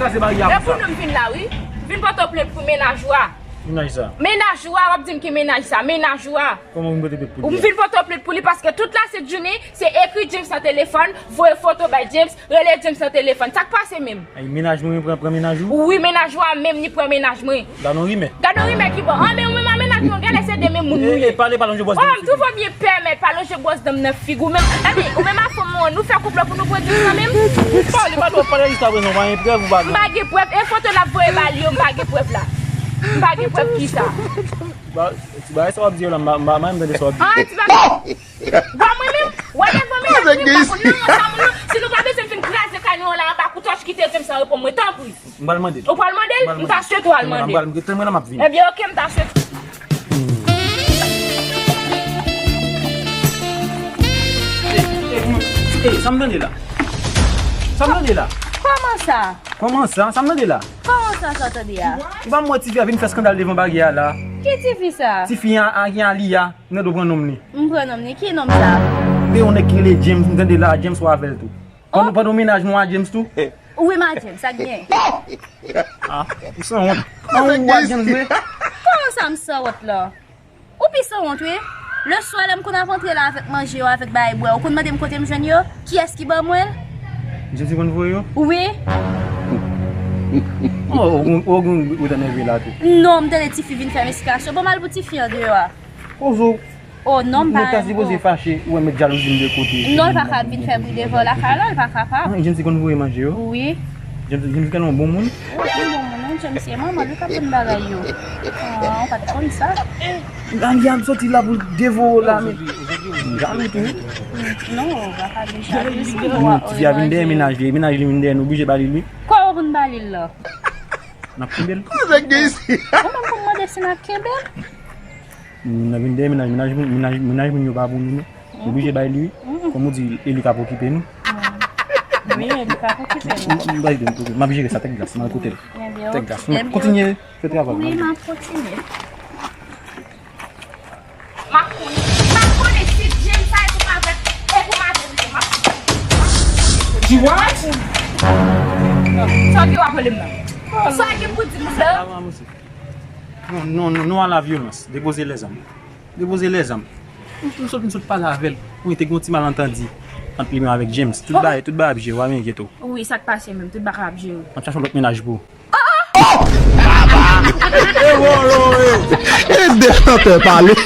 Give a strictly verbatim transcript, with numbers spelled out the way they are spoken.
Kraze maryaj. E pou nou m vin la, wi. M vin pote w plent pou mennaj ou a. Mennaj sa. Mennaj ou a, w ap di m ki mennaj sa. Mennaj ou a. Kòman w vin pote plent pou li? M vin pote w plent pou li paske tout la se jounen, se ekri James nan telefòn, voye foto bay James, rele James nan telefòn. Sa k pase menm? Ay, mennaj mwen pran, pran mennaj ou? Wi, mennaj ou a menm, li pran mennaj mwen. Gad yon rimè. Gad yon rimè ki bò. Anben, ou menm a mennaj mwen, gade se de menm moun nou ye. E, e, pale, pale yon bòs. Oh, m twouve w byen pèmèt, pale yon bòs danm nan figi w menm. Anben, ou menm a fanm mwen, nou fè koup la pou nou pran James nan menm. Pale, pale, pale jiskaprezan, ou pa gen prèv, ou pa gen. M pa gen prèv. E foto l ap voye ba li yo, m pa gen prèv la. M pa gen prèv ki sa. Ti ba-, ti bagay sa w ap di yo la, m pa, m pa, m pa menm tande sa w ap di. Ah, ti bagay. Ba mwen menm, wè devan mennaj mwen, m pa konn nan yon sa moun nan. Si nou pa bezwen vin kraze kay nou an la anba kou tòch, kite James nan reponn mwen, tanpri. M pral mande l. Ou pral mande l? M ta swete w al mande l. M pral, m pral, m pral, m ap vini. Ebyen, oke, m ta swete. Ey, ey, sa m tande la? Sa m tande la? Kòman sa? Kòman sa? Sa m tande la? Kòman sa, sa w tande a? Ou pa m wè tifi a vin fè eskandal devan bagay a la? Ki tifi sa? Tifi a, a gen Aliya, nan do pran nonm li. M pran nonm li? Ki nonm sa? Te yon nèg ki rele James, m tande la, James ou avè l tou. Pandan, pandan w mennaj mwen a James tou? Wi, m a James, sa k gen? Ah, ou sanwont. Ah, ou a James vre? Kòman sa m sanwont la? Ou pi sanwont, wi. Leswa, lè m konn ap antre la avèk manje yo, avèk bagay bwè, ou konn mande m kote m jwenn yo? Kiyès ki ban mwen l? James ki konn voye yo? Wi. Oh, ou, ou, ou, ou te nève la tou. Non, m tande tifi vin fè m esplikasyon. Bon, m al pou tifi an deyò a. Kozo. Oh, non, m pa. Nou ta sipoze fache, ou wè, met jalouzi m de kote. Non, l pa ka vin fè bri devan lakay la, l pa kapab. Ah, James ki konn voye manje yo? Wi. James, James gen yon bon moun? Wi, yon bon moun, non, James se manman, li ka ban m bagay yo. Ah, ou pa t konn sa? Gade, y ap soti la pou devoye w la, men. Jalou tou. Non, ou pa ka gen jalouzi, non. Tifi a vin dèyè mennaj li, mennaj li vin dèyè nou, oblije ba li l, wi. Kwa ou vin ba li l la? N ap kenbe l. Ou menm pou m mande si n ap kenbe l? Moun nan vin dèyè mennaj, mennaj, mennaj, mennaj moun yo pa pou nou, non. Oblije bay li, wi. Kòm ou di, e li k ap okipe nou. Wi, e li k ap okipe nou. M, m, bay de m, m ap jere sa, tèt glas, m al kote l. Tèt glas. Kontinye fè travay. Wi, m ap kontinye. M ap konnen, m ap konnen si James sa e pou m avè l, e pou m avè l, m ap konnen. You what? Sa w gen w ap rele m nan? Sa w gen pou di m la? Non, non, non, non à la violence. Déposez les armes. Déposez les armes. M, m sot, m sot pale avè l. Wi, te gen yon ti malantandi ant li menm avèk James. Tout bagay, tout bagay ap jere, w a byen enkyete w. Wi, sa k pase menm? Tout bagay ap jere. M ap chache yon lòt mennaj pou ou. E de chantè pale.